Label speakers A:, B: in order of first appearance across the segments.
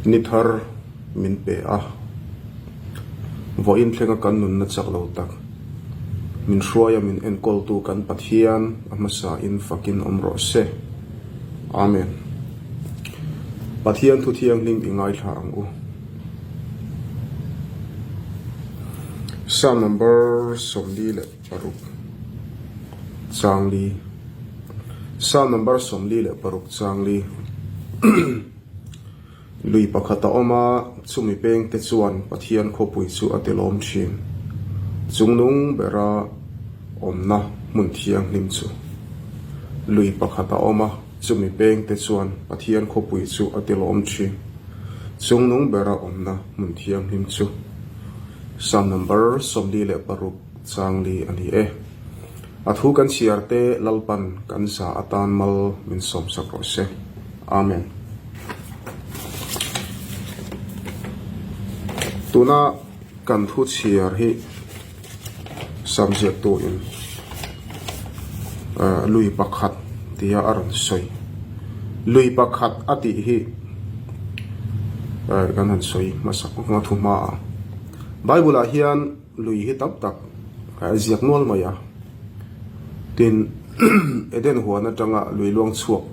A: Ni thar min pe a, vawiin thlenga kan nunna chak lo tak min hruaia min enkawltu kan Pathian a hmasain fakin awm rawh se. Amen. Pathian thu thianghlim i ngaithla ang u. Psalm number 46 Changli Psalm number 46 Changli Lui pakhat a awm a, chumi pengte chuan Pathian khawpui chu a tilawm thin. Chungnung bera awmna hmun thianghlim chu. Lui pakhat a awm a, chumi pengte chuan Pathian khawpui chu a tilawm thin. Chungnung bera awmna hmun thianghlim chu. Psalm number 46 changli a ni e. A thu kan chhiar te Lalpan kan za atan mal min sawmsak rawh se. Amen. Tuna kan thu chhiar hi Psalm ziaktu in lui pakhat tia a rawn sawi. Lui pakhat a tih hi kan han sawi hmasak a thu hma a. Bible ah hian Lui hi tam tak a ziak nual mai a, tin Eden huan atanga lui luang chhuak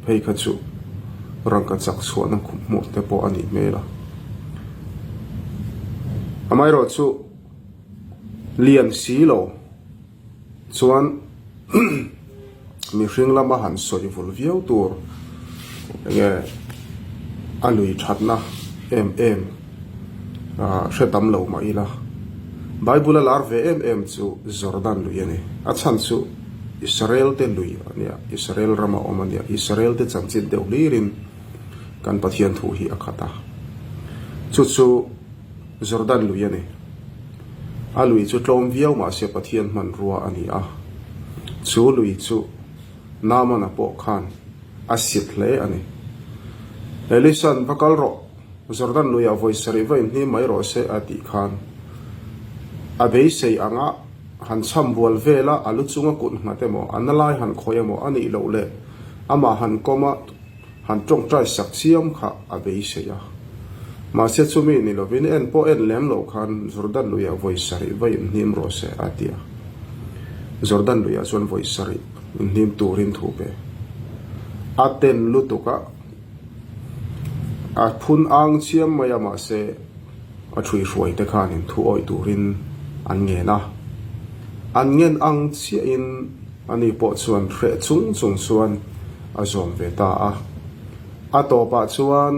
A: phei kha chu rangka chak chhuahna khup hmuh te pawh a nih hmel a. Amaherawhchu lian si lo. Chuan mihring lama han sawi vul viau tur enge a lui thatna em em hre tam lo mah ila Bible a lar ve em em chu Jordan lui a ni. A chhan chu Israel te lui a nia, Israel rama awm a nia, Israel te chanchin deuh hlirin kan Pathian thu hi a khat a. Chu chu. Jordan lui a ni. A lui chu tlawm viau mah se Pathian hmanrua a ni a. Chu lui chu Naamana pawh khan a sit hle a ni. Elisa'n va kal rawh, Jordan luiah vawi sarih va inhnim mai rawh se a tih khan a beisei anga han chham bual vela a lu chunga kut nghat emaw, a na lai han khawih emaw a nih loh leh amah han kawm a, Han tawngtai sak chiam kha a beisei a. Mahse chumi ni lovin en pawh en lem loh khan Jordan luiah vawi sarih va inhnim rawh se a ti a. Jordan luiah chuan vawi sarih inhnim turin thu pe. A ten lutuk a, a phun ang chiam mai a mahse a ṭhuihruai te khanin thu awih turin an ngen a. An ngen ang chiahin Ani pawh chuan hreh chung chung chuan a zawm ve ta a. A tawpah chuan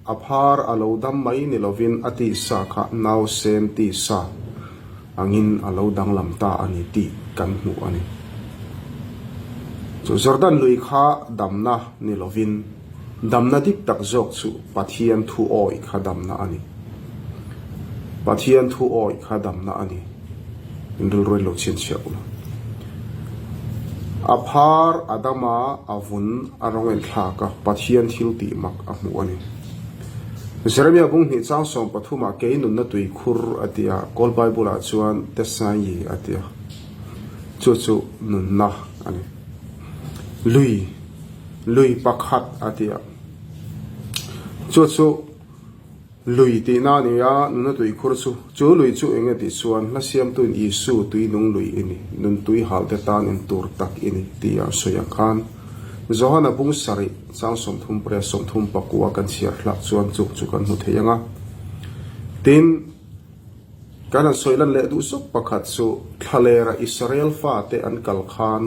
A: a phar a lo dam mai ni lovin a tisa kha nausen tisa angin a lo danglam ta a ni tih kan hmuh a ni. Chu Jordan lui kha damna ni lovin damna dik tak zawk chu Pathian thu awih kha damna a ni. Pathian thu awih kha damna a ni. In rilru in lo chhinchhiah ula. A phar a dam a, a vun a rawng en thlak a, Pathian thil tih mak a hmuh a ni. Jeremia bung hnih chang 13 ah kei nunna tui khur a ti a, Kawl Bible ah chuan Tesayi a ti a. Chu chu nunna a ni. Lui, lui pakhat a ti a. Chu chu. Lui tihna a ni a, nuna tui khur chu. Chu lui chu eng nge tih chuan hla siamtuin Isu tui nung lui i ni, nun tui hal te tan en tur tak i ni tih a sawi ang khan Johana bung sarih chang 30 pariat 39 kan chhiar hlak chuan chung chu kan hmu thei ang a. Tin, Kan han sawi lan leh duh zawk pakhat chu thlalera Israel fate an kal khan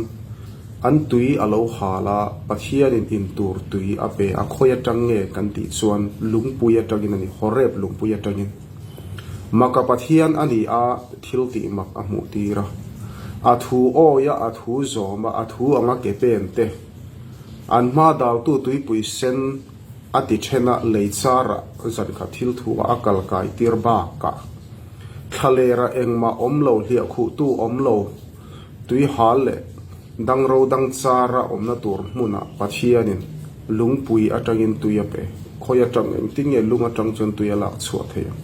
A: an tui a lo hal a, Pathianin in tur tui a pe a, khawi atang nge kan tih chuan lungpui atangin a ni, Horeb lungpui atangin. Maka Pathian a ni a, thil tih mak a hmuh tir a. A thu awi a, a thu zawm a, a thu anga ke pen te, an hma daltu tuipui sen, A ti then a, lei chara zankhat thil thu a a kal kai tir bakah thlalera engmah awm lo, hliah khuhtu awm lo, tui hal leh dangro dang chara awmna tur hmunah Pathianin lungpui atangin tui a pe. Khawi atang engtin nge lung atang chuan tui a lak chhuah thei ang?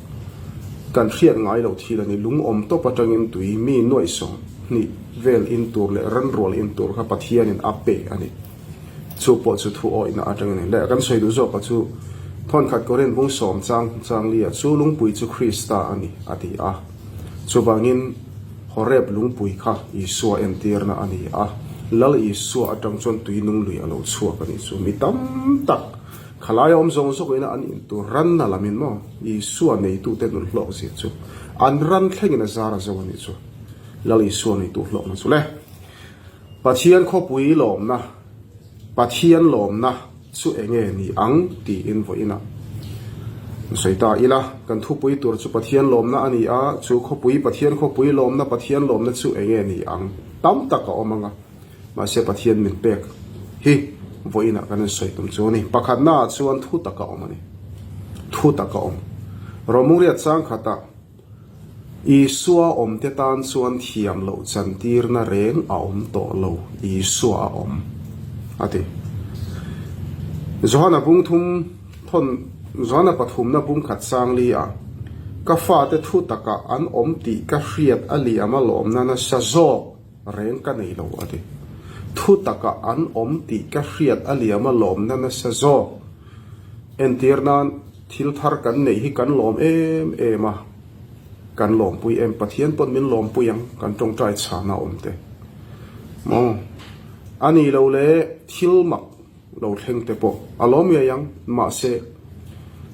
A: Kan hriat ngai loh thil a ni. Lung awm tawp atangin tui mi nuaih 20 vel in tur leh ranrual in tur kha Pathianin a pe a ni. Chu pawh chu thu awihna atangin a ni. Leh kan sawi duh zawka chu Thawnkhat Korin bung sawm chang chang lia chu lungpui chu Krista a ni a ti a. Chuvangin Horeb lungpui kha Isua entirna a ni a, Lal Isua atang chuan tui nung lui a lo chhuak a nih chu. Mi tam tak khalai a awm zawng zawk ina an intur ranna lamin maw Isua neitute nun hlawk zia chu an ran thlengin a zar a zo a nih chu. Lal Isua neitu hlawkna chu le. Pathian khawpui lawmna, Pathian lawmna chu enge ni ang tiin vawiinah an sawi ta ila. Kan thupui tur chu Pathian lawmna a ni a, chu khawpui Pathian khawpui lawmna, Pathian lawmna chu enge ni ang tam tak a awm ang a, mahse Pathian min pek hi vawiinah kan insawi tum chu a ni. Pakhatnaah chuan thu tak a awm a ni. Thu tak a awm. Romungriat changkhatah. Isua awmte tan chuan thiam loh chantirna reng a awm tawh lo, Isua a awm, a ti. Johana bung thum thawn Johana pathumna bung khat sangli ah, Ka fate thu takah an awm tih ka hriat a liam a lawmna nasa zawk reng ka nei lo, a ti. Thu takah an awm tih ka hriat a liam a lawmna nasa zawk. Entir nan thil thar kan neih hi kan lawm em em a, kan lawmpui em, Pathian pawn min lawmpui ang, kan tawngtai chhana awm te maw? A ni lo le thil mak lo thleng te pawh a lawm ngei ang, mahse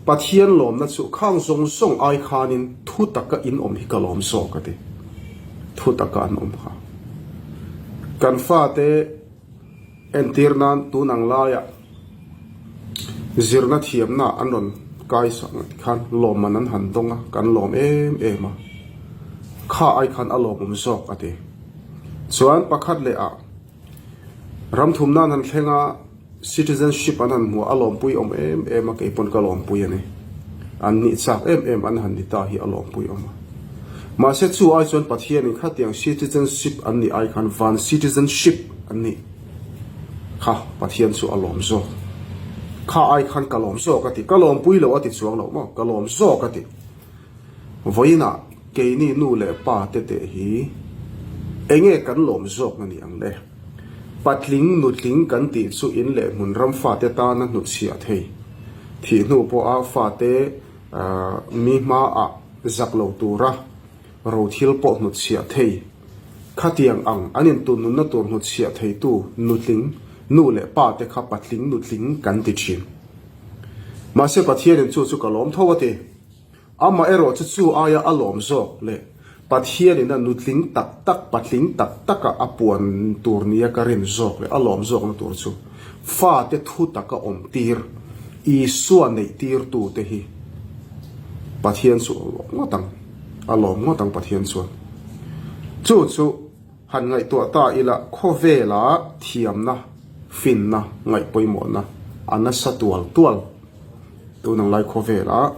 A: Pathian lawmna chu khang zawng zawng ai khanin thu taka in awm hi ka lawm zawk a ti, thu taka an awm kha. Kan fate entir nan tun ang laiah. Zirna thiamna an rawn kai sak ang tih khan lawmman an han dawng a, kan lawm em em a, kha ai khan a lawmawm zawk a ti. Chuan pakhat leh ah ram thumna an han thleng a, citizenship an han hmu a, a lawmpui awm em em a, kei pawn ka lawmpui a ni. An nih chak em em an han ni ta hi a lawmpui awm a. Mahse chu ai chuan Pathianin khatiang citizenship an nih ai khan van citizenship an nih. Kha Pathian chu a lawm zawk. Kha ai khan ka lawm zawk a ti. Ka lawmpui lo a ti chuang lo maw? Ka lawm zawk a ti. Vawiinah keini nu leh pa te teh hi enge kan lawm zawk na ni ang le? Patling nutling kan tih chu in leh hmun ram fate tana hnutchhiah thei. Thih hnu pawha fate mi hmaah zak lo tura rothil pawh hnutchhiah thei. Khatiang ang an intun nunna tur hnutchhiah theitu nutling, nu leh pa te kha patling nutling kan ti thin. Mahse Pathianin chu chu ka lawm tho a ti. Amah erawh chu chu aia a lawm zawk leh Pathianin a nutling tak tak, patling tak taka a puan tur nia ka rin zawk leh a lawm zawkna tur chu fate thu taka awm tir, Isua neih tirtu te hi Pathian chu a lawm ngawt ang. A lawm ngawt ang Pathian chuan. Chu chu han ngaihtuah ta ila khawvela thiamna, finna, ngaihpawimawhna a nasa tual tual. Tun ang lai khawvela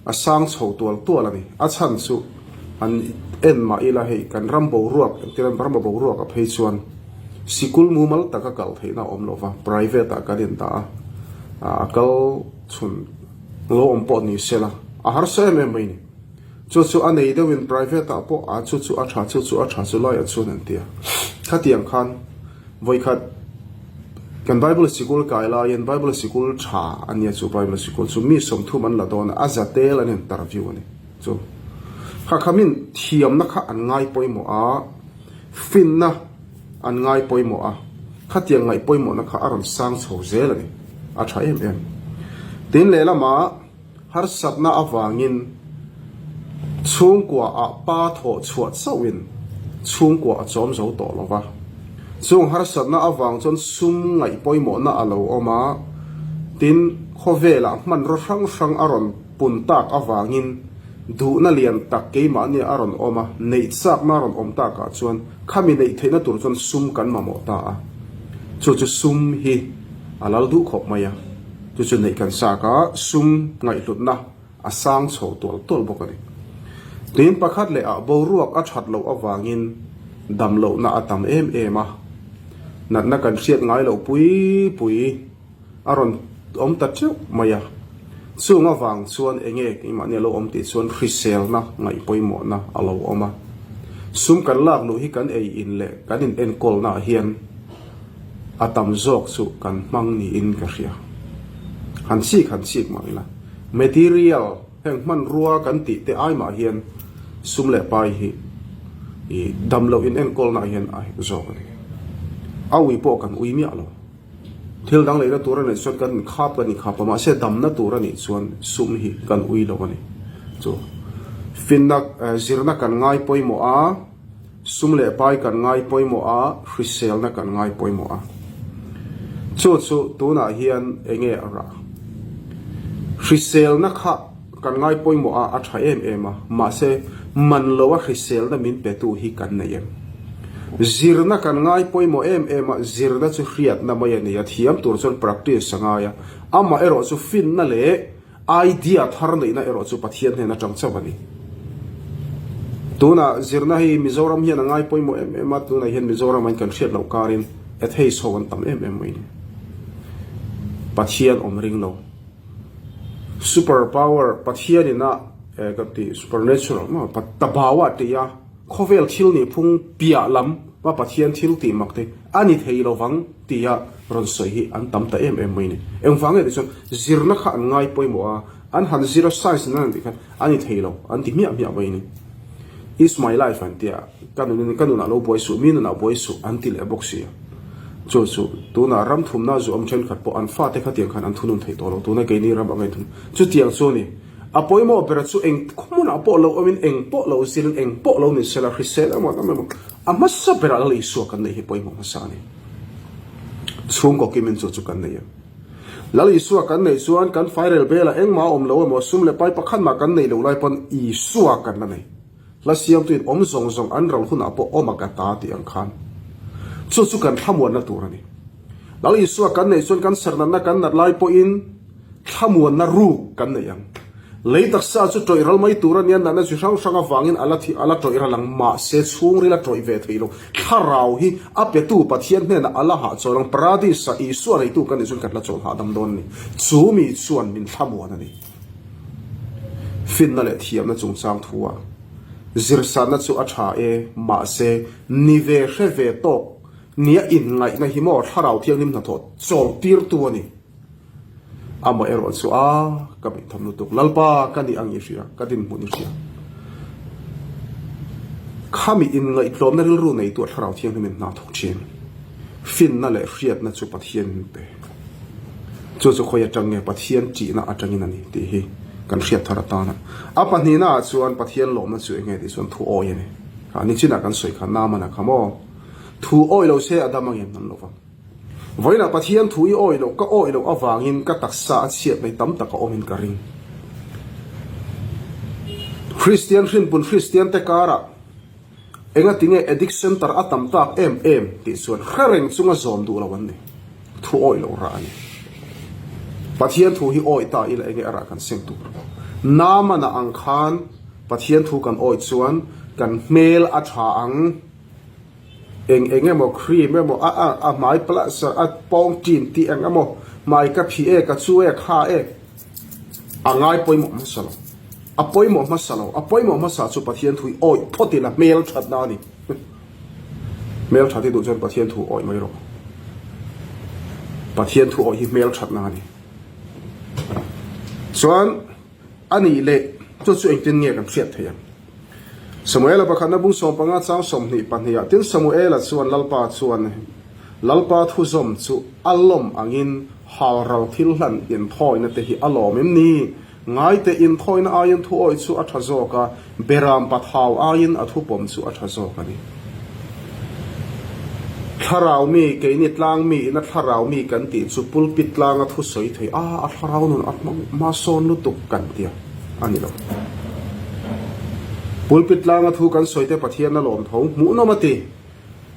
A: a sang chho tual tual a ni. A chhan chu han en mah ila hei kan ram boruak engtir an ram a boruak a phei chuan sikul mumal taka kal theihna a awm lova private ah kan indah a, a kal chhun lo awm pawh ni sela a harsa em em mai ni. Chu chu a nei deuhin private ah pawh a chu chu a tha chu chu a tha chu laiah chuan an ti a. Khatiang khan vawikhat kan Bible sikul kai laiin Bible sikul tha a nia chu Bible sikul chu mi sawmthum an la dawn a, a za tel an interview a ni chu. Kha khamin thiamna kha an ngai pawimawh a, finna an ngai pawimawh a, khatiang ngaih pawimawhna kha a rawn sang chho zel a ni, a tha em em. Tin lehlamah. Harsatna avangin chhungkua ah pa thawh chhuah chauhin chhungkua a chawm zo tawh lo va. Chung harsatna avang chuan sum ngaih pawimawhna a lo awm a, tin khawvelah hmanraw hrang hrang a rawn pun tak avangin duhna lian tak keimahnia a rawn awm a, neih chakna a rawn awm takah chuan khami neih theihna tur chuan sum kan mamawh ta a, chu chu sum hi a lal duh khawp mai a. Chu chu neih kan sak a, sum ngaihhlutna a sang chho tual tual bawk a ni. Tin, pakhat leh ah boruak a that loh avangin dam lohna a tam em em a, natna kan hriat ngai loh pui pui a rawn awm ta teuh mai a. Chung avang chuan enge keimahni a lo awm tih chuan hriselna ngaih pawimawhna a lo awm a. Sum kan lak luh hi kan ei in leh kan in enkawlna ah hian. A tam zawk chu kan hmang niin ka hria. Han chik han chik mah ila, material heng hmanrua kan tih te ai mah hian sum leh pai hi i dam loh in enkawlna ah hian a hek zawk a ni. A ui pawh kan ui miah lo. Thil dang leina tur a nih chuan kan inkhap kan inkhap a, mahse damna tur a nih chuan sum hi kan ui lo a ni. Chu finna zirna kan ngai pawimawh a. Sum leh pai kan ngai pawimawh a, hriselna kan ngai pawimawh a. Chu chu tunah hian enge a rah? Hriselna kha kan ngai pawimawh a, a tha em em a, mahse man loa hriselna min petu hi kan nei em? Zirna kan ngai pawimawh em em a, zirna chu hriatna mai a ni a, thiam tur chuan practice a ngai a, amaherawh chu finna leh Idea thar neihna erawh chu Pathian hnen atang chauh a ni. Tunah zirna hi Mizoram hian a ngai pawimawh em em a, tunah hian Mizoram ah kan hriat loh karin atheist ho an tam em em mai a ni. Pathian awm ring lo. Super power Pathian ina ka ti supernatural maw tabawa tih a khawvel thil nih phung piah lam a Pathian thil tih mak te a ni thei lovang. Tia rawn sawi hi an tam ta em em mai ni. Engvang nge tih chuan zirna kha an ngai pawimawh a, an han zir a science in an han tih khan a ni thei lo an ti hmiah hmiah mai ni. It's my life an tia, ka nun ka nunah lo buai suh, mi nunah buai suh an ti leh bawk si a. Chu chu tunah ram thumna zu awm thenkhat pawh an fate khatiang khan an thunun thei tawh lo, tuna keini ram anga inthun chutiang chu a ni. A pawimawh bera chu eng hmunah pawh lo awmin eng pawh lo zirin eng pawh lo ni sela hrisel emaw an awm emaw a hmasa berah Lal Isua kan neih hi pawimawh hmasa a ni. Chhungkaw kimin chu chu kan nei em? Lal Isua kan neih chuan kan fairel belah engmah a awm lo emaw sum leh pai pakhat mah kan neih loh lai pawn Isua kan la nei. Hla siamtuin awm zawng zawng an ral hunah pawh awm a ka ta tih ang khan chu chu kan thlamuanna tur a ni. Lal Isua kan neih chuan kan sernatna kan nat lai pawhin thlamuanna ruk kan nei ang. Lei taksa chu tawih ral mai tur a nia, natna chi hrang hrang avangin a la thi a la tawih ral ang, mahse chhungril a tawih ve thei lo. Thlarau hi a petu Pathian hnenah a la hahchawl ang, Paradis-ah Isua neitu kan nih chuan kan la chawl hahdam dawn a ni. Chu mi chuan min thlamuan a ni. Finna leh thiamna chungchang thu-ah zirsanna chu a tha e, mahse ni ve hre ve tawk nia inngaihna hi maw Thlarau Thianghlim hnathawh chawltirtu a ni. Amah erawh chu a ka beihtham lutuk. Lalpa ka nih ang i hria, ka dinhmun i hria. Khami inngaihtlawmna rilru neitu a Thlarau Thianghlimin hna thawk thin. Finna leh hriatna chu Pathian min pe. Chu chu khawi atang nge Pathian ṭihna atangin a ni tih hi kan hriat thar atan a. A pahnihna ah chuan Pathian lawmna chu eng nge tih chuan thu awi a ni. Kha nichinah kan sawi kha Naamana kha maw? Thu awi lo se a dam angem an lo vang. Vawiinah Pathian thu i awi loh ka awi loh avangin ka taksa a chhiat mai tam tak a awmin ka ring. Kristian hrinpun Kristian te karah enga tinge addict center a tam tak em em tih chuan hre reng chunga zawm duh lo an ni. Thu awi loh rah a ni. Pathian thu hi awi ta ila enge a rah kan seng tur. Naamana ang khan Pathian thu kan awi chuan kan hmel a tha ang. Eng eng emaw cream emaw a a a hmai plaster a pawng ṭin tih eng emaw hmai ka phih e ka chu e kha e a ngai pawimawh hmasa lo a pawimawh hmasa lo a pawimawh hmasa chu Pathian thu hi awih phawt ila hmel thatna a ni hmel that hi duh chuan Pathian thu awih mai rawh Pathian thu awih hi hmel thatna a ni chuan. A nih leh, chu chu engtin nge kan hriat theih ang? Samuela pakhatna bung 15 chang 22 ah tin Samuela chuan Lalpa chuan Lalpa thuzawm chu a lawm angin halral thil hlan inthawina te hi a lawm em ni? Ngaite inthawina aiin thu awih chu a tha zawk a, beram pathau aiin a thupawm chu a tha zawk a ni. Thlarau mi, keini tlang mi ina thlarau mi kan tih chu pulpit tlanga thu sawi thei a, a thlarau nun a hmang hmasawn lutuk kan tia a ni lo. Pulpit tlanga thu kan sawi te Pathian a lawm tho hmuhnawm a ti.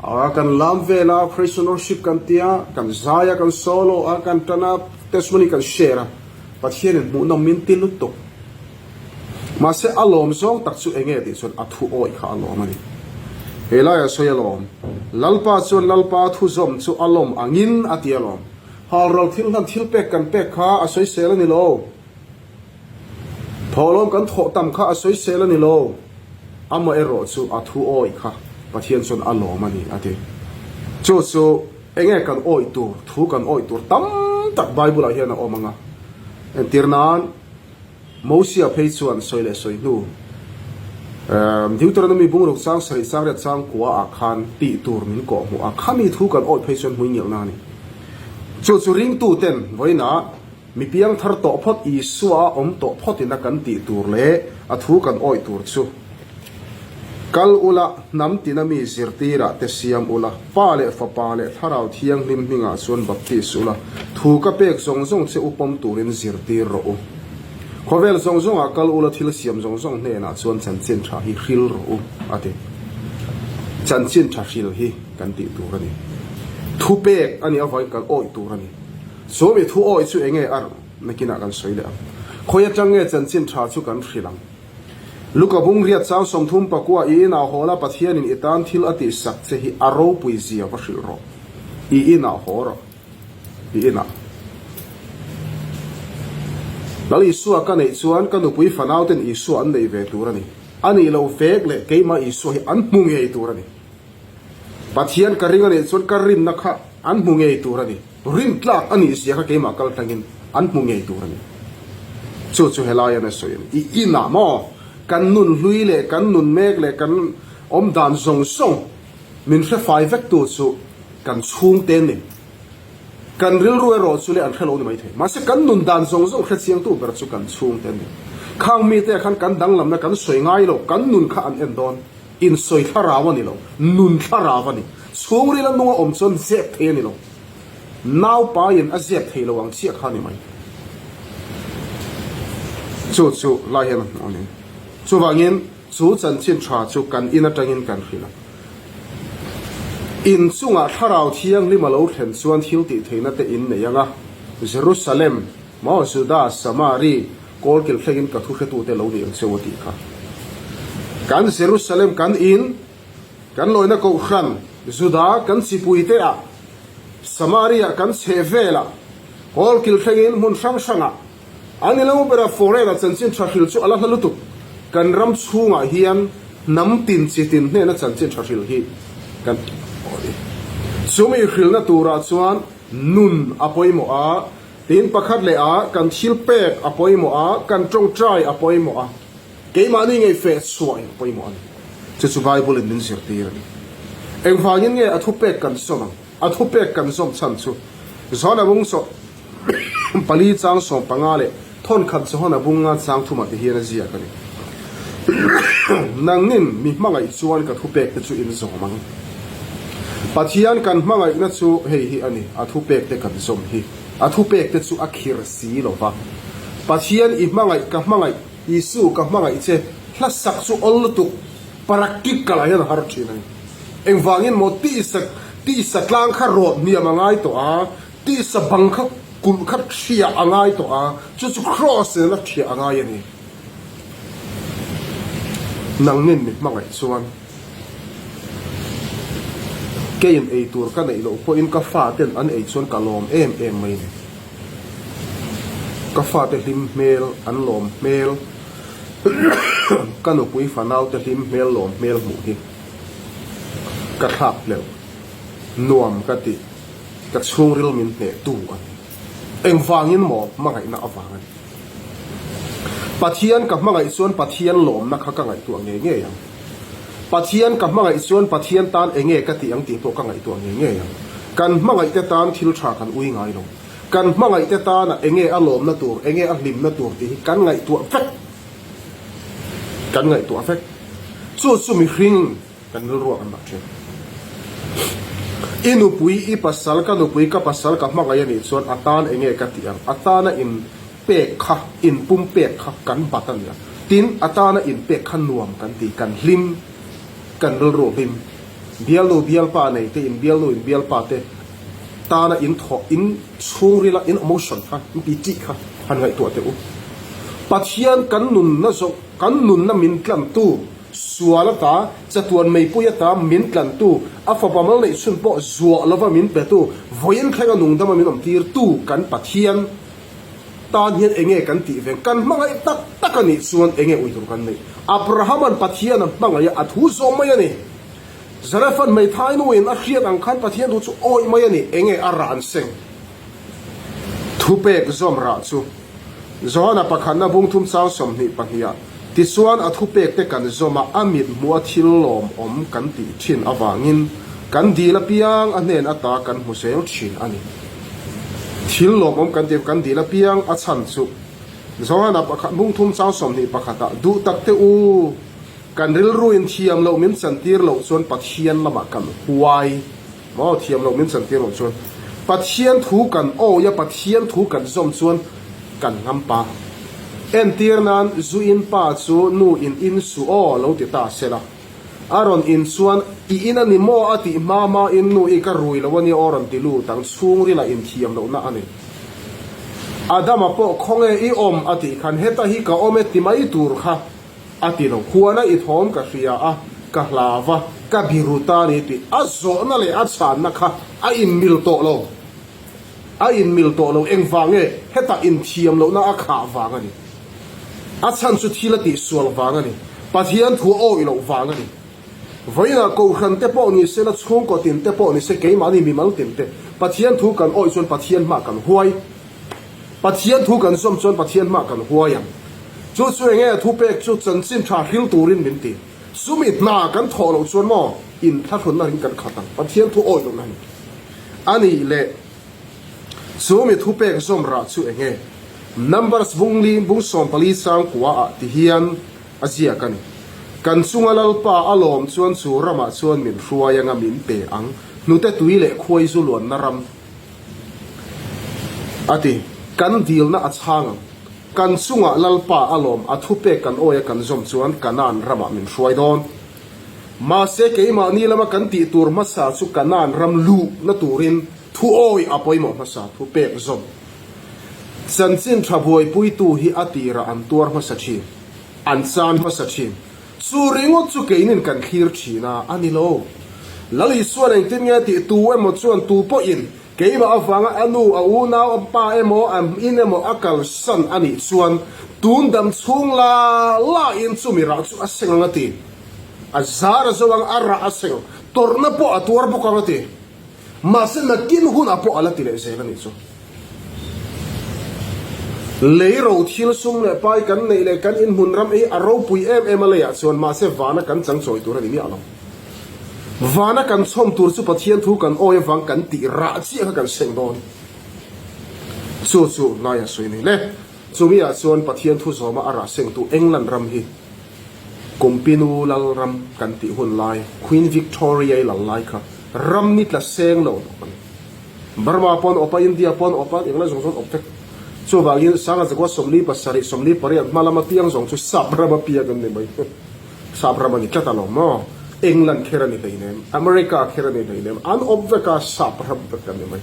A: A kan lam vel a, praise and worship kan tia, kan zai a, kan solo a, kan tan a, testimony kan share a, Pathianin hmuhnawm min ti lutuk. Mahse, a lawm zawng tak chu enge tih chuan a thu awih kha a lawm a ni. He laiah sawi a lawm. Lalpa chuan Lalpa thu zawm chu a lawm angin a ti a lawm. Halral thil hlan thil pek kan pek kha a sawisel a ni lo. Thawhlawm kan thawh tam kha a sawisel a ni lo. Amaherawh chu a thu awih kha Pathian chuan a lawm a ni a ti. Chu chu. Enge kan awih tur, thu kan awih tur tam tak Bible ah hian a awm ang a. Entir nan, Mosia phei chuan sawi leh sawi hnu, Deuteronomy bungruk chang sarih chang riat chang kua ah khan tih tur min kawh hmuh a, khami thu kan awih phei chuan hmui ngelhna a ni. Chu chu ringtu ten vawiinah mi piang thar tawh phawt Isua a awm tawh phawt ina kan tih tur leh a thu kan awih tur chu Kal ula, hnam tina mi zirtirah te siam ula, Pa leh Fapa leh Thlarau Thianghlim hmingah chuan baptis ula, thu ka pek zawng zawng che u pawm turin zirtir rawh u. Khawvel zawng zawngah kal ula thil siam zawng zawng hnenah chuan chanchin tha hi hril rawh u, a ti. Chanchin tha hril hi kan tih tur a ni. Thu pek a nih avangin kan awih tur a ni. Chu mi thu awih chu enge a nakinah kan sawi leh ang. Khawi atang nge chanchin tha chu kan hril ang? Luka bung riat chang 30 pakua i inah haw la Pathianin i tan thil a tihsak che hi a ropui zia va hrilh rawh. I inah haw rawh. I inah. Lal Isua ka neih chuan ka nupui fanau ten Isua an nei ve tur a ni. A nih loh vek leh keimah Isua hi an hmu ngei tur a ni. Pathian ka ring a nih chuan ka rinna kha an hmu ngei tur a ni. Rin tlak a nih zia kha keimah kal tlangin an hmu ngei tur a ni. Chu chu helai an a sawi a ni. I inah maw kan nun hlui leh kan nun mek leh kan awm dan zawng zawng min hre fai vek tu chu kan chhungte an ni. Kan rilru erawh chu leh an hre lo ni maithei. Mahse kan nun dan zawng zawng hre chiangtu ber chu kan chhungte an ni. Khang mite ah khan kan danglamna kan sawi ngai lo, kan nun kha an en dawn. Insawi thlarau a ni lo, nun thlarau a ni. Chhungril a nung a awm chuan zep thei a ni lo. Naupaiin a zep thei lo ang chiah kha a ni mai. Chu chu lai hian a hmuh a ni. Chuvangin chu chanchin tha chu kan in atangin kan hrilh a. In chungah thlarau thianghlim a lo thlen chuan thil tih theihna te in nei ang a, Jerusalem, maw Juda, Samari, Kawl kil thlengin ka thu hretute lo ni ang cheu a tih kha. Kan Jerusalem kan in, kan lawina kohhran, Juda kan chipuite ah, Samaria kan chheh velah, kawl kil thlengin hmun hrang hrangah, an ilo bera foreign a chanchin tha hril chu a la hla lutuk. Kan ram chhungah hian hnam tin chi tin hnena chanchin tha hril hi kan aw ni. Chumi hrilna turah chuan nun a pawimawh a. Tin, pakhat leh a, kan thil pek a pawimawh a, kan tawngtai a pawimawh a, keimahni ngei feh chhuah in a pawimawh a ni. Chu chu Bible in min zirtir a ni. Engvangin nge a thupek kan zawm ang? A thupek kan zawm chhan chu Johana bung sawm pali chang 15 leh thawnkhat Johana bunga chang thumah te hian a ziak a ni. Nangnin mi hmangaih chuan ka thupek te chu in zawm ang. Pathian kan hmangaihna chu hei hi a ni, a thupek te kan zawm hi. A thupek te chu a khir si lo va. Pathian i hmangaih ka hmangaih, Isu ka hmangaih che, hla sak chu awl lutuk, practical ah hian a har thin a ni. Engvangin maw tisa tisa tlang kha rawt hniam a ngai tawh a, tisa bang kha kulh kha thiah a ngai tawh a, chu chu cross nena thiah a ngai a ni. Nangnin mi hmangaih chuan keiin ei tur ka neih loh pawhin ka faten an ei chuan ka lawm em em mai ni. Ka fate hlim hmel an lawm hmel, ka nupui fanaute hlim hmel lawm hmel hmuh hi ka thlak hleuh, nuam ka ti, ka chhungril min hnehtu a ni. Engvangin maw hmangaihna avang a ni. Pathian ka hmangaih chuan Pathian lawmna kha ka ngaihtuah ngei ngei ang. Pathian ka hmangaih chuan Pathian tan enge ka tih ang tih pawh ka ngaihtuah ngei ngei ang. Kan hmangaihte tan thil tha kan ui ngai lo. Kan hmangaihte tana enge a lawmna tur, enge a hlimna tur tih hi kan ngaihtuah vek. Kan ngaihtuah vek. Chu chu mihring kan rilruah kan dah thin. I nupui, i pasal, ka nupui, ka pasal ka hmangaih a nih chuan a tan enge ka tih ang? A tana in pek kha, in pum pek kha kan bat a nia. Tin, a tana in pek kha nuam kan ti, kan hlim, kan rilru hlim. Bialnu bialpa nei te, in bialnu in bialpa te tana in thawh, in chhungrila in emotion kha, in ti tih kha han ngaihtuah teh u. Pathian kan nunna zawng, kan nunna min tlantu, Sual ata, chatuan meipui ata min tlantu, a fapa mal neih chhun pawh zuah lova min petu, vawiin thlenga nungdama min awmtirtu kan Pathian tan hian enge kan tih veng? Kan hmangaih tak tak a nih chuan enge ui tur kan neih? Abrahama'n Pathian a hmangaih a, a thu zawm mai a ni. Zarephath hmeithai nuin a hriat ang khan Pathian thu chu awih mai a ni. Enge a rah an seng? Thupek zawm rah chu Johana pakhatna bungthum chang 22 ah tichuan a thupek te kan zawm a, a mit hmuh a thil lawmawm kan tih thin avangin kan dil apiang a hnen ata kan hmu zel thin a ni. Thil lawmawm kan tih kan dil apiang a chhan chu Johana pakhat bungthum chang 21 ah duh tak te u kan rilruin thiam loh min chantir loh chuan Pathian lamah kan huai. Maw thiam loh min chantir loh chuan Pathian thu kan awi a, Pathian thu kan zawm chuan kan ngam pa. Entir nan zu in pa chu nu in in suh aw lo ti ta se la. A rawn in chuan i in a ni maw a tih hma hma in nu i ka rui lo a nia aw rawn ti lut ang chhungril ah inthiam lohna a nei. Adama pawh khawnge i awm a tih khan heta hi ka awm e ti mai tur kha. A ti lo. Huana i thawm ka hria a, ka hlau a, ka biru ta ni tih a zawhna leh a chhanna kha a inmil tawh lo. A inmil tawh lo. Engvang nge? Hetah inthiam lohna a khah vang a ni. A chhan chu thil a tihsual vang a ni. Pathian thu a awih loh vang a ni. Vawiinah Kohhran te pawh ni se la, chhungkaw tin te pawh ni se, keimahni mimal tin te Pathian thu kan awih chuan Pathian hmah kan huai. Pathian thu kan zawm chuan Pathian hmah kan huai ang. Chu chu enge a thupek chu chanchin tha hril turin min ti. Chumi hna kan thawh loh chuan maw inthlahrunna ring kan khat ang. Pathian thu awih lohna hi a nih leh chumi thupek zawm rah chu enge? Numbers bung li bung 14 sang kua ah ti hian a ziak a ni. Kan chunga Lalpa a lawm chuan chu ramah chuan min hruai anga min pe ang. Hnute tui leh khuai zu luanna ram. A ti, Kan dilna a chhang ang. Kan chungah Lalpa a lawm, a thupek kan awia kan zawm chuan Kanaan ramah min hruai dawn. Mahse keimahni lama kan tih tur hmasa chu Kanaan ram luhna turin thu awi a pawimawh hmasa, thupek zawm. Chanchin tha buaipuitu hi a tirah an tuar hmasa thin, an chan hmasa thin. Chu ringawt chu keinin kan thlir thin a, a ni lo. Lal Isuan engtin nge tih tu emaw chuan tu pawhin keimah avanga a nu, a unau, a pa emaw, a in emaw a kalsan a nih chuan tun dam chhung la lain chumi rah chu a seng ang a ti. A zar a zo ang, a rah a seng ang, tawrhna pawh a tuar bawk ang a ti. Mahse nakin hunah pawh a la ti leh zel a nih chu. Lei ro thil sum leh pai kan neih leh kan inhmun ram ei a ropui em em a leiah chuan mahse vana kan chang chawi tur a ni miah lo. Vana kan chhawm tur chu Pathian thu kan awi avang kan tih rah chiah kha kan seng dawn. Chu chu hnaiah sawi nei le. Chumi ah chuan Pathian thu zawma a rah sengtu England ram hi Kumpinu lal ram kan tih hun lai Queen Victoria-i lal lai kha ram ni tla seng lo a ni. Burma pawn awp a, India pawn awp a, englai zawng zawng awp vek. Chuvangin Sanga Zakua 47, 48 hma lama piang zawng chu Sap rama piang an ni mai. Sap ram a ni tlat alawm maw? England kher a ni hleinem, America kher a ni hleinem, an awp vek a, Sap ram vek an ni mai.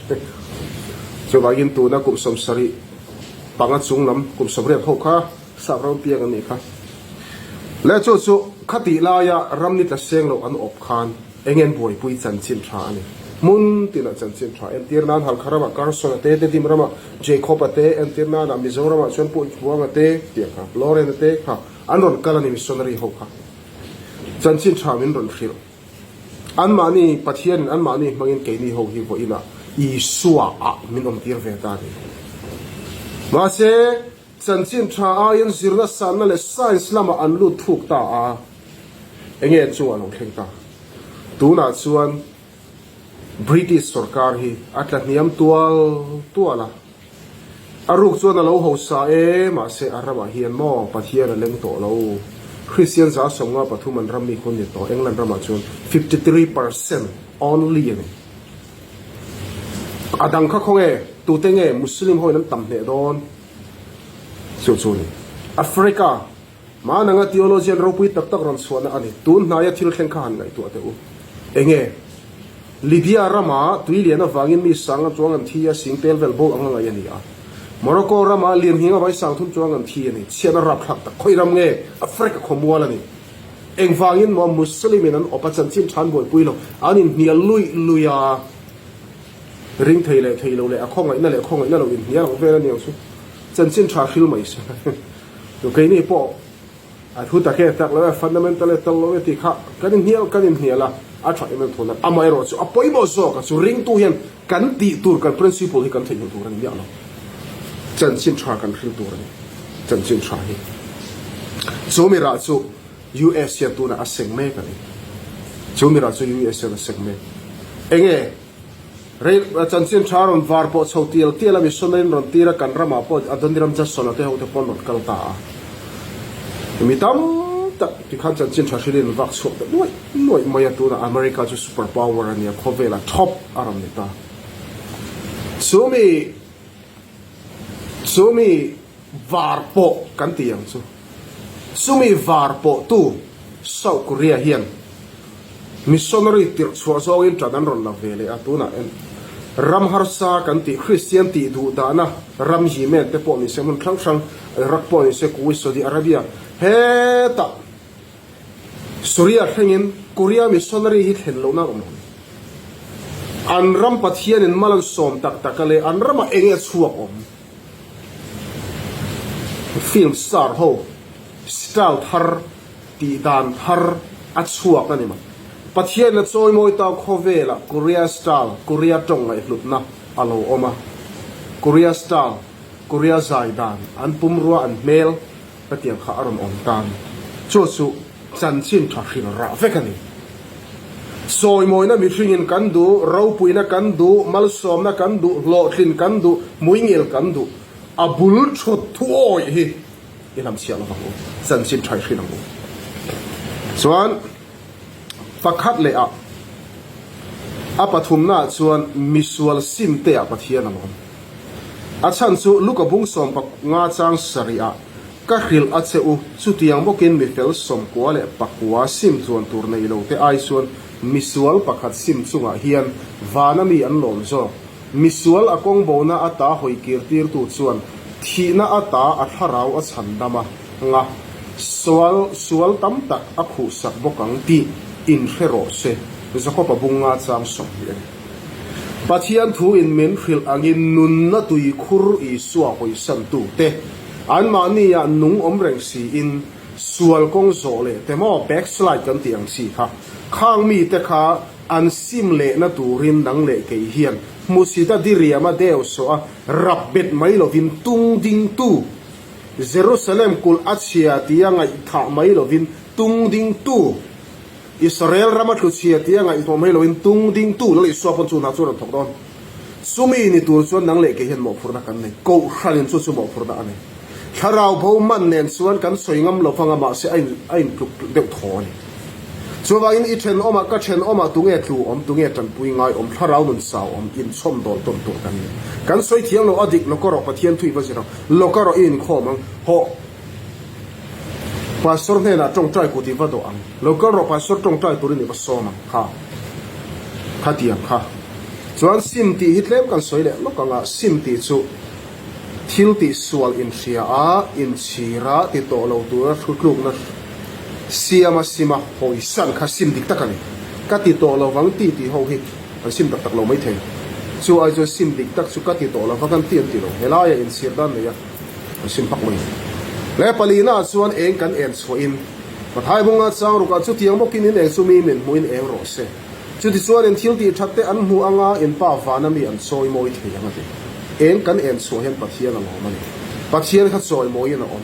A: Chuvangin tuna kum 75 chung lam kum 80 ho kha Sap ram piang an nih kha. Le chu chu khatih laia ram ni tla seng loh an awp khan eng en buaipui chanchin tha a ni. Hmun tinah chanchin tha entir nan Halkha ramah Carson a te, Tedim ramah Jacob a te, entir nanah Mizoramah chuan Pu Inchhuang a te tih kha, Lauren a te kha an rawn kal a ni missionary ho kha. Chanchin tha min rawn hrilh. Anmahni Pathianin anmahni hmangin keini ho hi vawiinah Isua ah min awmtir ve ta a ni. Mahse, Chanchin tha aiin zirna sanna leh science lamah an lut thuk ta a, enge chu a lo thleng ta? Tunah chuan British sorkar hi a tla hniam tual tual a, a ruk chuan a lo hausa e, mahse a ramah hian maw Pathian a leng tawh lo. Kristian 53 an ram mi khu an ni tawh, England ramah chuan 53% only a ni. A dang kha khawnge tute nge Muslim hoin an tam hneh dawn? Chu chu a ni. Africa, Mananga theologian ropui tak tak rawn chhuahna a ni. Tun hnaia thil thleng kha han ngaihtuah teh u. Enge? Libya rama tui lian avangin mi sanga chuang an thi a, sing tel vel bo anga ngaih a ni a. Morocco rama lian nghing avai sang thum chuang an thi a ni. Chhiatna rapthlak tak khawi ram nge? Africa khawmual a ni. Engvangin maw Muslim in an awp a, chanchin than buaipui lo, an inhnial luih luih a. Ring thei leh thei lo leh a khawngaihna leh khawngaihna lo inhnial ang vel a ni ang chu. Chanchin tha hril mai se. Chu keini pawh a thu tak e tak lo e, fundamental e tal lo e tih kha kan inhnial kan inhnial a. A tha em em tho nan. Amaherawhchu a pawimawh zawk a chu ringtu hian kan tih tur kan principle hi kan theihnghilh tur a ni miah lo. Chanchin tha kan hril tur a ni. Chanchin tha hi chu mirah chu US hian tunah a seng mek a ni. Chu mirah chu US hian a seng mek. Enge rei chanchin tha rawn var pawh chho tial tial a missionary in rawn tir a kan ramah pawh Adoniram Judson a te ho te pawh an rawn kal ta a. Mi tam tak tikhan chanchin tha hrilhin an vak chhuak ta nuaih nuaih mai a tunah America chu super power a nia khawvela top a rawn ni ta. Chu mi chu mi var pawh kan ti ang chu. Chumi var pawh tu South Korea hian missionary tirh chhuah zawngin ṭan an rawn la ve leh a, tunah en ram harsa kan tih Kristian tih duh dahna ram Yemen te pawh nise hmun hrang hrang Iraq pawh nise Kuwait Saudi Arabia hetah Suria thlengin Korea missionary hi thlen lohna an awm lo. An ram Pathianin mal an sawm tak tak a leh an ramah enge chhuak awm? Film star ho style thar tih dan thar a chhuak a ni mai. Pathian a chawimawi ta khawvelah Korea style, Korea tawng ngaihhlutna a lo awm a. Korea style, Korea zai dan, an pumrua an hmel hetiang kha a rawn awm ta a ni. Chu chu chanchin tha hrilh rah vek a ni. Sawimawina mihringin kan duh, ropuina kan duh, malsawmna kan duh, hlawhtlin kan duh, hmuingil kan duh. A bul thut thuawih hi i hlamchhiah lo vang u, chanchin tha i hrilh ang u. Chuan pakhat leh ah a pathumna ah chuan misual sim te ah Pathian a lawm. A chhan chu Luka bung 15 chang sarih ah Ka hrilh a che u, chutiang bawkin mi fel 98 leh sim chuan tur nei lo te ai chuan misual pakhat sim chungah hian vana mi an lawm zawk. Misual a kawng bona ata hawi kir tirtu chuan thihna ata a thlarau a chhan dam a nga, sual sual tam tak a khuhsak bawk ang tih inhre rawh se, Jakob-a bunga chang 20 a ni. Pathian thu in min hrilh angin nunna tuikhur Isua hawisantu te, anmahni ah nung awm reng si in sual kawng zawh leh te maw backslide kan tih ang chi kha, khang mi te kha an sim lehna turin nang leh kei hian hmusit a diriam a deu sawh a rap bet mai lovin tung ding tu Jerusalem kulh a chhia tia ngaihthah mai lovin tung ding tu Israel rama tlu chhia tia ngaihtuah mai loin tung ding tu Lal Isua pawn chu hna chu a rawn thawk dawn. Chumi ni tur chuan nang leh kei hian mawhphurhna kan nei. Kohhranin chu chu mawhphurhna a nei. Thlarau bo man nen chuan kan sawi ngam lo vang a mahse a in a intluk deuh thaw a ni. Chuvangin i thenawmah ka thenawmah tunge tlu awm, tunge tanpui ngai awm, thlarau nun sau awm, inchhawm dawl tawn tur kan ni. Kan sawi thiam lo a dik lo ka rawh Pathian thu i va zir ang, lo ka rawh i inkhawm ang, hawh. Pastor hnenah tawngtai kut i va dawh ang. Lo kal rawh Pastor tawngtai turin i va sawm ang kha. Khatiang kha. Chuan sim tih hi tlem kan sawi leh lawk ang a, sim tih chu thil tih sual inhria a, inchhir a, ti tawh lo tura thutlukna siam a sim a, hawisan kha sim dik tak a ni. Ka ti tawh lo vang ti tih ho hi an sim tak tak lo maithei. Chu ai chuan sim dik tak chu ka ti tawh lo vang an ti an ti lo. Helaiah inchhir dan nei a. An sim hmak mai. Le palina ah chuan eng kan en chhuahin Mathai bunga chang rukah chutiang bawkin in eng chu mi min hmuhin eng rawh se. Chutichuan in thil tih that te an hmu anga in pa vana mi an chawi mawi thei ang a ti. Eng kan en chhuah hian Pathian a lawm a ni. Pathian kha chawi mawiin a awm.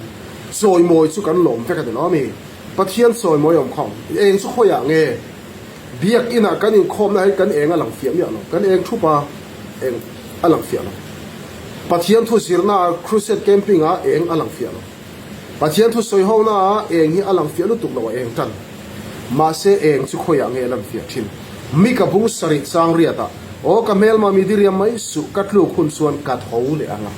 A: Chawi mawi chu kan lawm vek a ni lo a mi. Pathian chawi mawi awm kha awm. Eng chu khawiah nge? Biakinah kan inkhawmna hi kan eng a lang fiah miah lo. Kan eng thup a, eng a lang fiah lo. Pathian thu zirnaah crusade camping ah eng a lang fiah lo. Pathian thu sawi ho naah eng hi a lang fiah lutuk lo a eng tan. Mahse eng chu khawiah nge a lan fiah thin. Mi ka bung sarih chang riat ah, Aw ka hmelma mi diriam mai suh, ka tluk hun chuan ka tho leh ang a.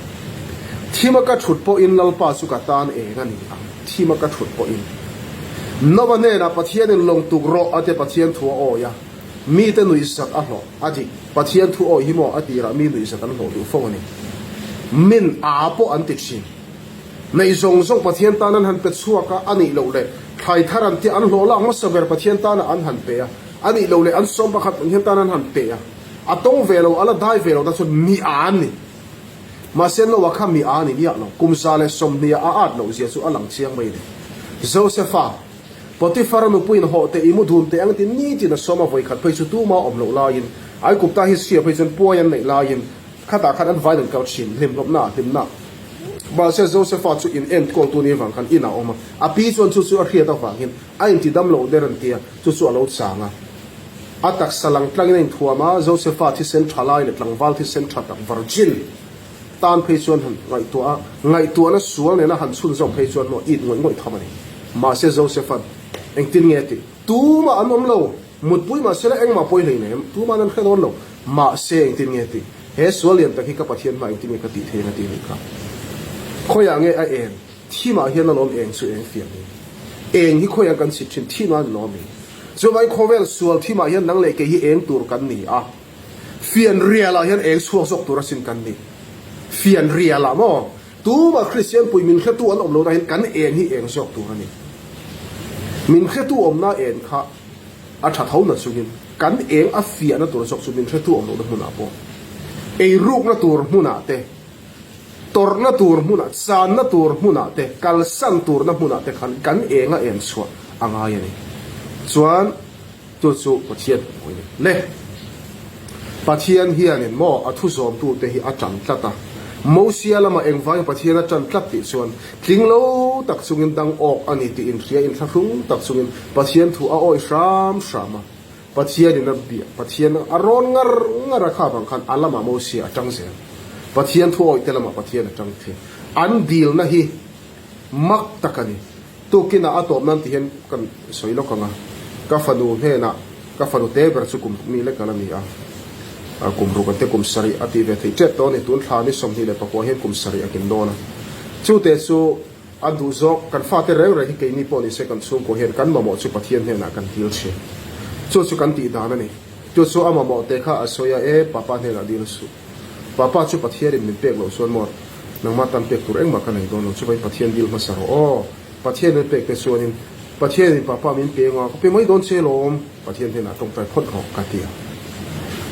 A: Thima ka thut pawhin Lalpa chu ka tan eng a ni ang. Thima ka thut pawhin. Nova hnenah Pathianin lawng tuk rawh a tia Pathian thu a awi a, mite nuihzat a hlawh. A dik, Pathian thu awi hi maw a tirah mi nuihzat an hlawh duh fo a ni. Min a pawh an ti thin. Neih zawng zawng Pathian tan an han pe chhuak a, a nih loh leh thlai thar an tia an hlawh lak hmasa ber Pathian tanah an han pe a, a nih loh leh an sawm pakhat Pathian tan an han pe a, a tawng ve lo, a la dai ve lo tan chuan mi a an ni. Mahse Noah kha mi a ni miah lo, kum 120 ah a at loh zia chu a lang chiang mai a ni. Josepha. Potifar-a nupuiin hawh teh i mu dun teh ang tiin nitin a sawm a, vawikhat phei chu tuma awm loh laiin, Aigupta history-ah phei chuan puai an neih laiin khatah khan an vain an kal thin, hlimhlawpna ah hlimna. Mahse Josefa chu in enkawltu ni avang khan inah a awm a, a pi chuan chu chu a hriat avangin a intidam loh der an ti a, chu chu a lo chang a. A taksa lang tlangin a inthuam a, Josefa thisen tha lai leh tlangval thisen tha tak virgin tan phei chuan han ngaihtuah a, ngaihtuahna sual nena han chhunzawm phei chuan maw it ngawih ngawih tham a ni. Mahse Josefa'n engtin nge a tih? Tumah an awm lo, mutpui mahse la engmah pawi hleinem, tuma'n an hre dawn lo. Mahse engtin nge a tih? He sual lian tak hi ka Pathian hma engtin nge ka tih theih ang a tih anih kha. Khawiah nge a eng? Thimah hian alawm eng chu eng fiah ni. Eng hi khawiah kan chhit thin? Thimah an lawm i. Chuvangin khawvel sual thimah hian nang leh kei hi eng tur kan ni a. Fianrialah hian eng chhuak zawk tur asin kan ni. Fianrialah maw? Tumah Kristian pui min hretu an awm lohna hian kan eng hi eng zawk tur a ni. Min hretu awmna eng kha a tha tho na chungin kan eng a fiahna tur zawk chu min hretu awm lohna hmunah pawh eirukna tur hmunah te, tawrhna tur hmunah, channa tur hmunah te, kalsan turna hmunah te khan kan eng a en chhuah a ngai a ni. Chuan. Chu chu Pathian hmuh a ni. Le! Pathian hianin maw a thu zawmtute hi a ṭan tlat a. Mosia lamah engvangin Pathian a ṭan tlat tih chuan tling lo tak chungin dang awk a ni tih inhria inthlahrung tak chungin Pathian thu a awih hram hram a. Pathianin a bia, Pathian a rawn ngar ngar a kha vang khan a lamah Mosia a ṭang zel. Pathian thu awihte lamah Pathian a ṭang thin. An dilna hi mak tak a ni. Tukinah a tawp nan ti hian kan sawi lawk ang a, ka fanu hnenah ka fanu te ber chu kum mi lek a la ni a, kum ruk ante kum sarih a tih ve theih tep tawh a ni, tun thla ni 24 hian kum sarih a kin dawn a, chute chu a duh zawk kan fate reng reng hi keini pawh ni se kan chhungkaw hian kan mamawh chu Pathian hnenah kan dil thin, chu chu kan tih dan a ni, chu chu a mamawh te kha a sawi a, e papa hnenah dil suh. Papa chu Pathianin min pek loh chuan maw nangmah tan pek tur engmah ka nei dawn lo, chuvangin Pathian dil hmasa rawh aw. Pathian min pek te chuanin Pathianin Papa min pe anga ka pe mai dawn che lawm, Pathian hnenah tawngtai phawt rawh ka ti a.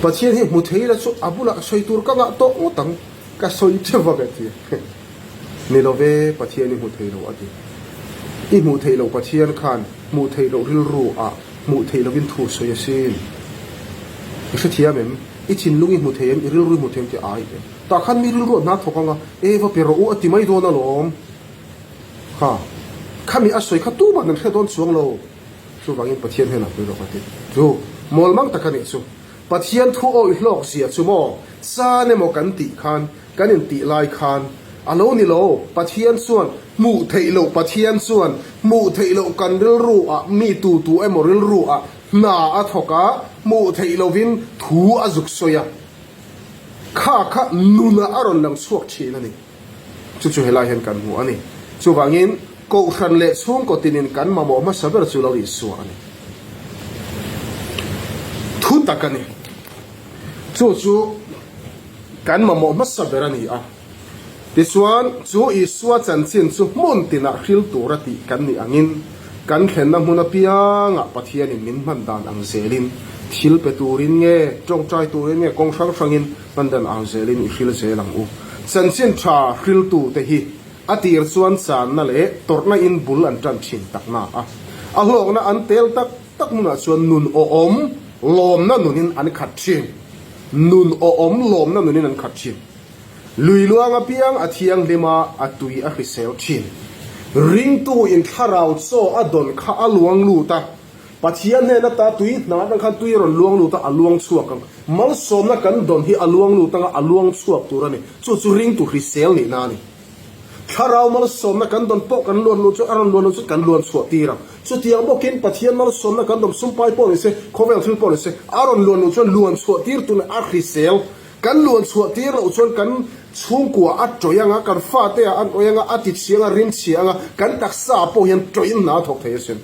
A: Pathian hi hmu thei la chu a bulah sawi tur ka ngah tawh ngawt ang, ka sawi che vak a ti a. Ni lo ve, Pathian i hmu thei lo a ti. I hmuh theih loh Pathian khan hmuh theih loh rilru ah hmuh theih lovin thu sawi asin. I hrethiam em? I thinlung i hmu thei em? I rilru i hmu thei em tih a ai em? Tah khan mi rilru a hna thawk anga, E va pe rawh u a ti mai dawn alawm. Kha, khami a sawi kha tumah an hre dawn chuang lo. Chuvangin Pathian hnenah pui rawh ka ti. Chu, mawlmang tak a nih chu. Pathian thu awih hlawk zia chu maw? Chan emaw kan tih khan, kan intih lai khan a lo ni lo. Pathian chuan hmuh theih loh Pathian chuan hmuh theih loh kan rilru ah mi tu tu emaw rilru ah hna a thawk a, hmuh theih lovin thu a zuk sawi a, kha kha nunah a rawn lang chhuak thin a ni. Chu chu helai hian kan hmu a ni. Chuvangin Kohhran leh chhungkaw tinin kan mamawh hmasa ber chu lo Isua a ni. Thu tak a ni. Chu chu kan mamawh hmasa ber a ni a. Tichuan, chu Isua chanchin chu hmun tinah hril tura tih kan nih angin, kan thlenna hmun apiangah Pathianin min hman dan ang zelin, thil pe turin nge, tawngtai turin nge kawng hrang hrangin hman dan ang zelin i hril zel ang u. Chanchin tha hriltute hi a tir chuan channa leh tawrhna in bul an tan thin takna a, a hlawkna an tel tak tak hmunah chuan nun awhawm lawmna nunin an khat thin. Nun awhawm lawmna nunin an khat thin. Lui luang apiang a thianghlim a, a tui a hrisel thin. Ringtu in thlarau chaw a dawn kha a luang lut a, Pathian hnen ata tui hna atang khan tui a rawn luang lut a, a luang chhuak ang. Malsawmna kan dawn hi a luang lut anga a luang chhuak tur a ni. Chu chu ringtu hrisel nihna a ni. Thlarau malsawmna kan dawn pawh kan luan luh chu a rawn luan luh chu kan luan chhuah tir ang. Chutiang bawkin Pathian malsawmna kan dawn sumpai pawh ni se, khawvel thil pawh ni se, a rawn luan luh chuan luan chhuah tir tur a hrisel. Kan luan chhuah tir loh chuan kan chhungkua a tawih anga, kan fate ah an awih anga, a ti chhia anga, rim chhia anga, kan taksa ah pawh hian tawih in hna a thawk thei asin.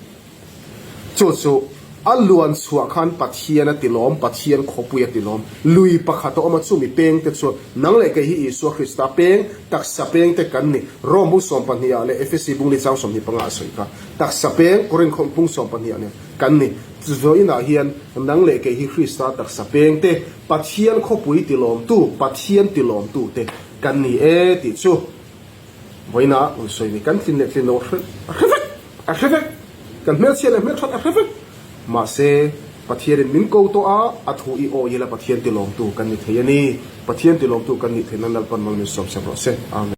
A: Chu chu a luan chhuah khan Pathian a ti lawm, Pathian khawpui a ti lawm. Lui pakhat a awm a, chumi peng te chuan nang leh kei hi Isua Krista peng, taksa peng te kan ni. Rom bung 12 ah leh Efesi bung li chang 25 ah a sawi kha. Taksa peng, Korinth bung 12 ah nen kan ni. Vawiinah hian nang leh kei hi Krista taksa peng te, Pathian khawpui tilawmtu, Pathian tilawmtu te kan ni e tih chu vawiinah rawn sawi ni. Kan tlin leh tlin lo a hre vek, a hre vek. Kan hmelchhia leh hmelthat a hre vek. Mahse, Pathianin min ko tawh a, a thu i awi ila Pathian tilawmtu kan ni thei a ni. Pathian tilawmtu kan nih theihna Lalpan mal min sawmsak rawh se. Amen.